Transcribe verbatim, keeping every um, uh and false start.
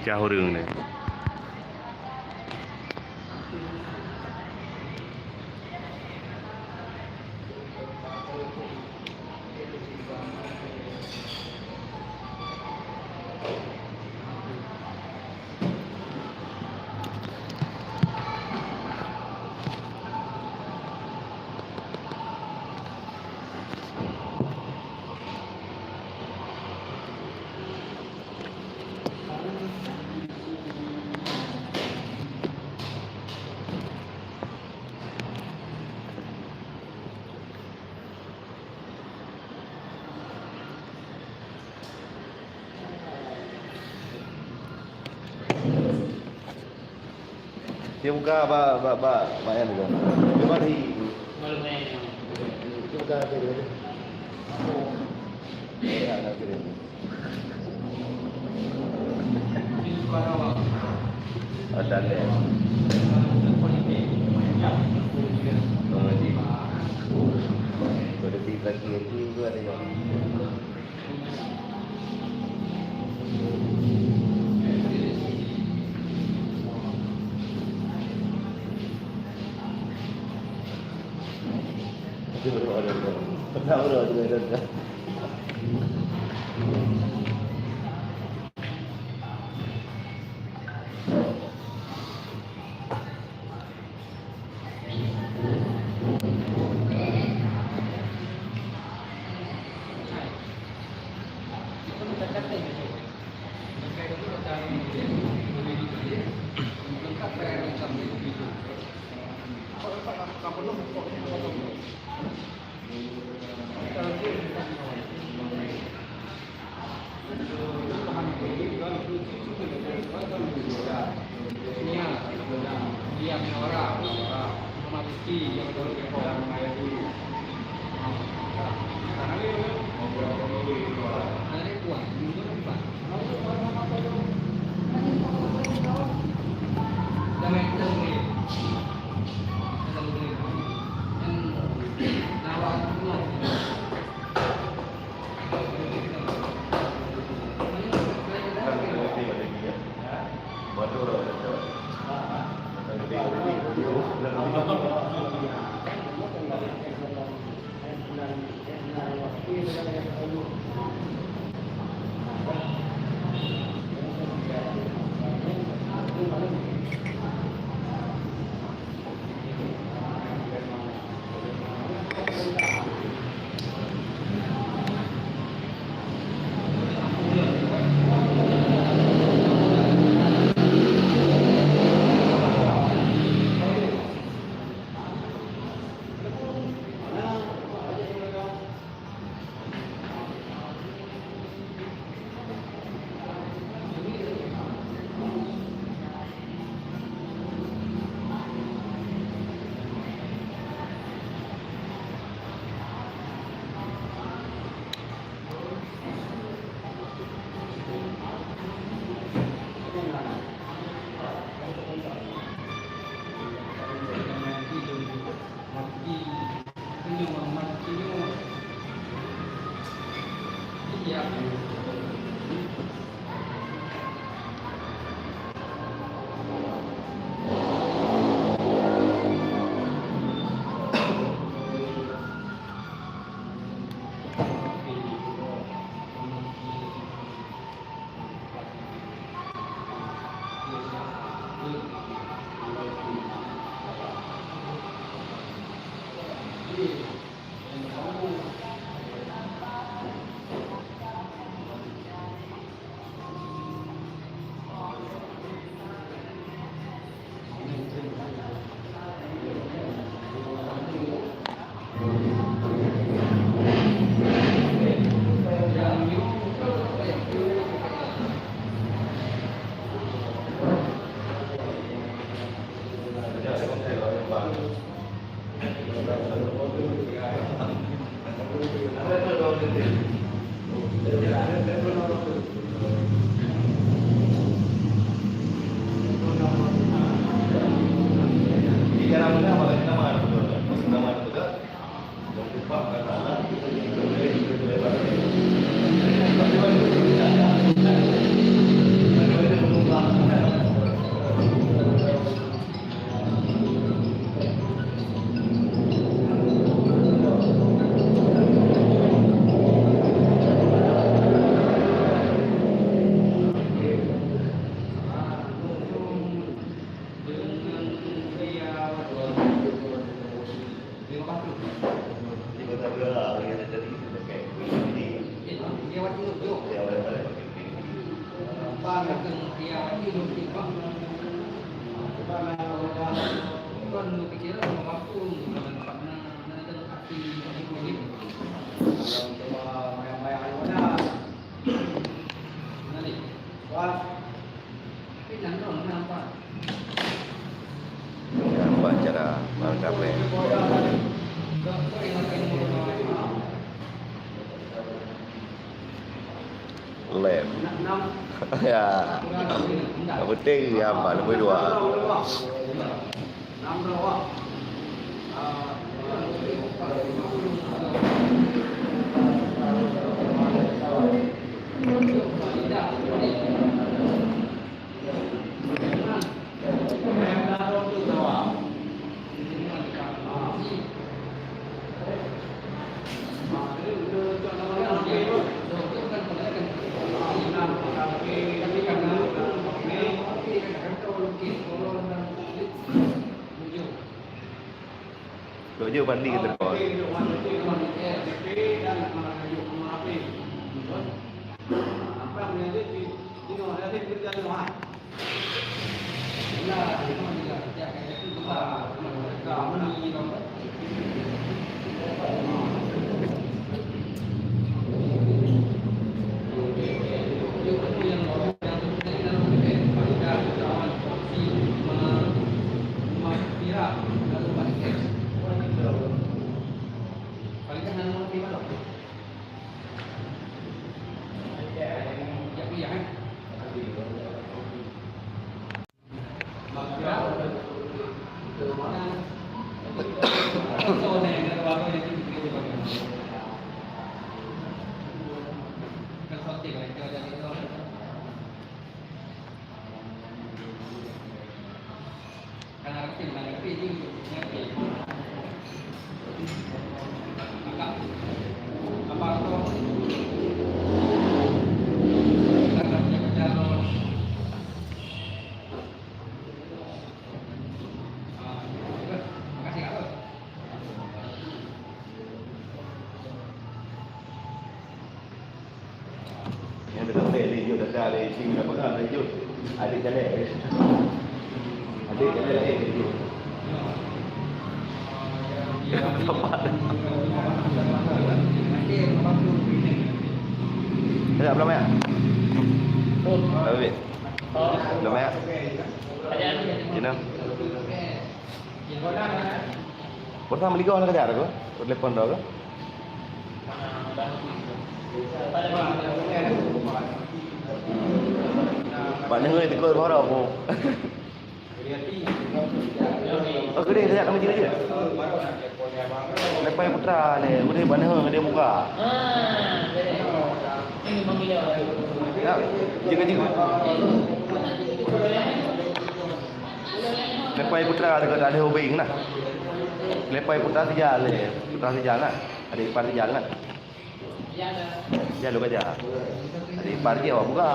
Yah ureuëng nyan. Dia buka bak, bak, bak, bak yang tu. Dia mari. Dia buka dia. Ya, nak kira. Ada leh. Politik. Politik lagi itu ada. Nampak cara malam damai. Lem. Ya. Yang penting ya, apa, lebih dua. Dok jeuet Fadli keu telepon. Nyang teuka lé, lé jeuet data lé, sing ka peugah lé jeuet. Adik jalek. Adik jalek lé jeuet. Ada belum ya? Habis. Belum ya? Cina. Pernah meligo nak kejar aku? Telepon dah ke? Bak neuh teuka baroe aku. Oh, keudeh, tajak kami jih je. Lepai Putra ni, keudeh bak neuh dia buka. Ya, jaga-jaga. Lepai Putra teuka tak ada hubing nah. Lepai Putra sijal le, Putra sijal nah. Ada ipar sijal kan. Ya, lu kerja. Ada ipar dia awak buka.